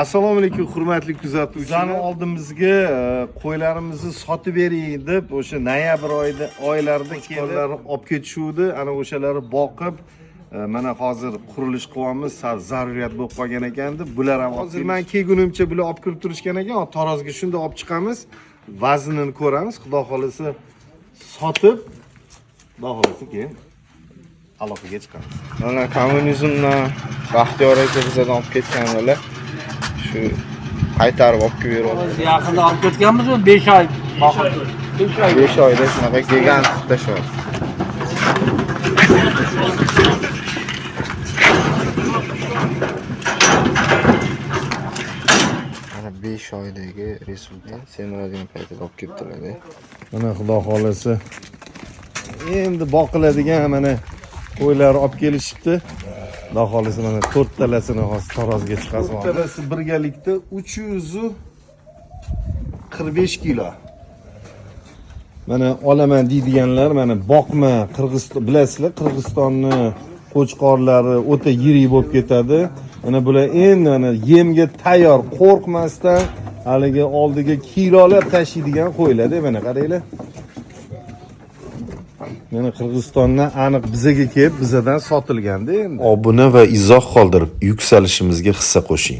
Assalomu alaykum, hurmatli kuzatuvchilar. Bizani oldimizga qo'ylarimizni sotib bering deb o'sha noyabr oyida oylarida kelib olib ketishuvdi. Ana o'shalari boqib, mana hozir qurilish qilyapmiz, sal zaruriyat bo'lib qolgan ekan deb bular ham hozir man kelgunimcha bular olib kirib turishgan ekan. Tarozga shunda olib chiqamiz, vaznini ko'ramiz. Xudo xolasa sotib, Xudo xolasa keyin aloqaga chiqamiz. Mana kommunizmdan Baxtiyor aka bizdan olib ketganlar. Shu qaytarib olib kelib beryapti. Biz yaqinda olib ketganmiz, 5 oy boqib. 5 oy. 5 oyda shunaqa gigant tashyapti. Mana 5 oydagi rezultat semiradigan paytida olib kelibdilar. Mana xudo xolasa endi boqiladigan mana qo'ylar olib kelishibdi. Xudo xolasa mana to'rttalasini hozir tarozga chiqazib. To'rttalasi birgalikda 345 kilo. Mana olaman deydiganlar, mana boqma Qirg'iziston, bilasizlar, Qirg'izistonni qo'chqorlari o'ta yirik bo'lib ketadi. Mana bular endi mana yemga tayyor, qo'rqmasdan haligi oldiga kilolab tashiydigan qo'ylar-da, mana qaranglar. Mana Qirg'izistondan aniq bizaga kelib, bizadan sotilganda endi. Obuna va izoh qoldirib, yuksalishimizga hissa qo'shing.